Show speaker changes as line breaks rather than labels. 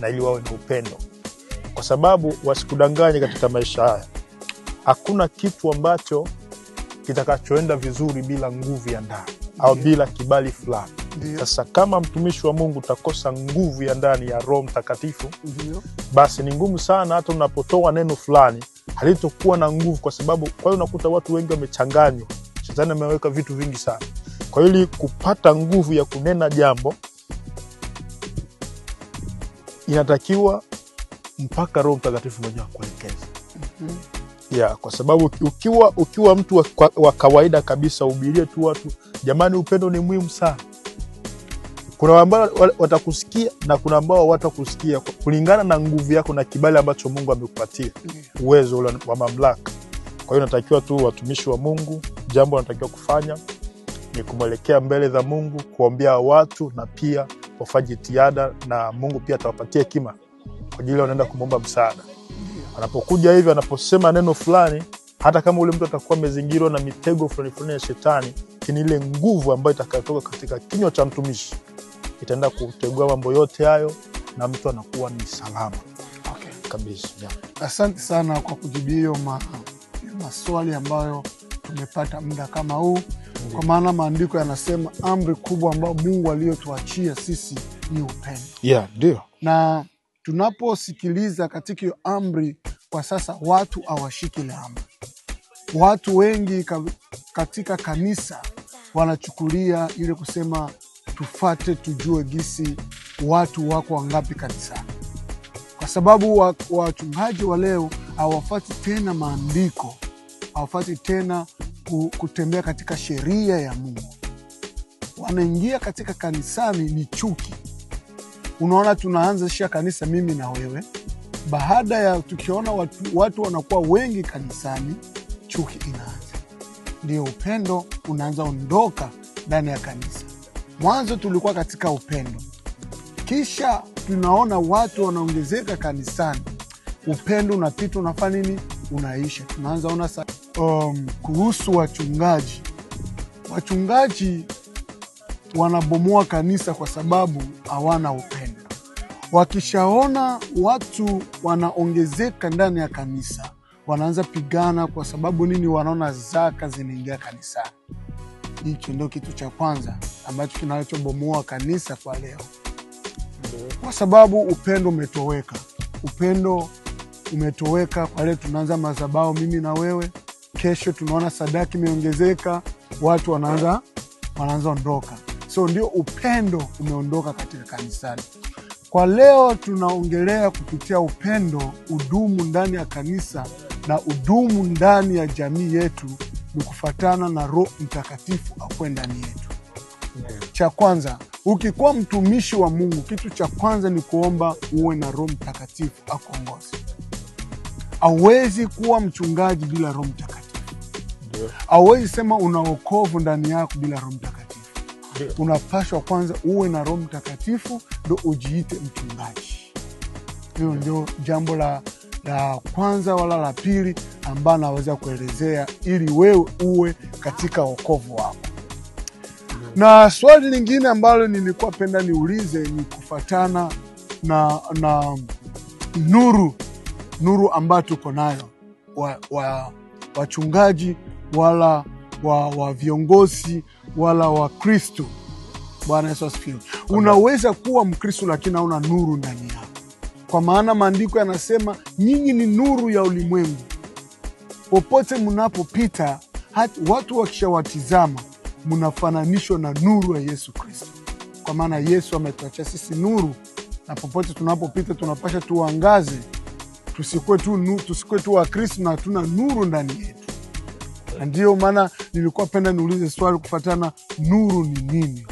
na ili wawe na upendo, kwa sababu wasikudanganye katika maisha haya. Hakuna kitu ambacho kitakachoenda vizuri bila nguvu ya ndani au bila kibali fulani. Sasa kama mtumishi wa Mungu utakosa nguvu ya ndani ya Roho Mtakatifu, basi ni ngumu sana hata unapotoa neno fulani halitokuwa na nguvu, kwa sababu kwa hiyo unakuta watu wengi wamechanganywa. Shetani ameweka vitu vingi sana. Kwa hiyo ili kupata nguvu ya kunena jambo inatakiwa mpaka Roho Mtakatifu mwenyewe akuelekeze. Ya, kwa sababu ukiwa mtu wa kawaida kabisa, ubirie tu watu, jamani, upendo ni muhimu sana. Kuna ambao watakusikia na kuna ambao watakusikia kulingana na nguvu yako na kibali ambacho Mungu amekupatia, uwezo ule wa mamlaka. Kwa hiyo natakiwa tu watumishi wa Mungu, jambo wanatakiwa kufanya ni kumwelekea mbele za Mungu, kuombea watu na pia wafanye jitihada, na Mungu pia atawapatia hekima kwa ajili wanaenda kumwomba msaada. Anapokuja hivi, anaposema neno fulani, hata kama ule mtu atakuwa amezingirwa na mitego fulani fulani ya shetani, lakini ile nguvu ambayo itakayotoka katika kinywa cha mtumishi itaenda kutegua mambo yote hayo na mtu anakuwa ni salama.
Okay.
Kabisa. Yeah.
Asante sana kwa kujibia hiyo maswali ambayo tumepata muda kama huu. Kwa maana maandiko yanasema amri kubwa ambayo Mungu aliyotuachia sisi ni upendo.
Yeah, ndio.
Na tunaposikiliza katika hiyo amri, kwa sasa watu hawashiki ile amri. Watu wengi katika kanisa wanachukulia ile kusema tufate tujue gisi watu wako wangapi kanisani. Kwa sababu wachungaji wa leo hawafati tena maandiko, hawafati tena kutembea katika sheria ya Mungu. Wanaingia katika kanisani ni chuki. Unaona, tunaanzisha kanisa mimi na wewe, baada ya tukiona watu wanakuwa wengi kanisani, chuki inaanza. Ndio upendo unaanza ondoka ndani ya kanisa. Mwanzo tulikuwa katika upendo, kisha tunaona watu wanaongezeka kanisani, upendo unapita, unafanya nini? Unaisha. Tunaanza ona kuhusu wachungaji. Wachungaji wanabomoa kanisa kwa sababu hawana upendo. Wakishaona watu wanaongezeka ndani ya kanisa, wanaanza pigana. Kwa sababu nini? Wanaona zaka zinaingia kanisani. Hicho ndio kitu cha kwanza ambacho kinachobomoa kanisa kwa leo, kwa sababu upendo umetoweka. Upendo umetoweka kwa leo. Tunaanza madhabahu mimi na wewe, kesho tunaona sadaka imeongezeka, watu wanaanza ondoka. So ndio upendo umeondoka katika kanisani. Kwa leo tunaongelea kupitia upendo udumu ndani ya kanisa na udumu ndani ya jamii yetu, ni kufatana na Roho Mtakatifu akwe ndani yetu. Cha kwanza, ukikuwa mtumishi wa Mungu, kitu cha kwanza ni kuomba uwe na Roho Mtakatifu akuongoze. Hauwezi kuwa mchungaji bila Roho Mtakatifu. Hauwezi sema una wokovu ndani yako bila Roho Mtakatifu. Unapashwa kwanza uwe na Roho Mtakatifu ndo ujiite mchungaji. Hiyo ndio jambo la kwanza wala la pili ambalo naweza kuelezea ili wewe uwe katika wokovu wako. Na swali lingine ambalo nilikuwa penda niulize ni kufatana na nuru ambayo tuko nayo wachungaji wala wa viongozi wala wa Kristo. Bwana Yesu asifiwe. Unaweza kuwa Mkristo lakini hauna nuru ndani yako. Kwa maana maandiko yanasema nyinyi ni nuru ya ulimwengu. Popote mnapopita, watu wakishawatizama, mnafananishwa na nuru ya Yesu Kristo. Kwa maana Yesu ametuachia sisi nuru, na popote tunapopita tunapasha tuangaze. Tusikuwe tu wa Kristo na hatuna nuru ndani yetu. Na ndio maana nilikuwa penda niulize swali kufatana nuru ni nini?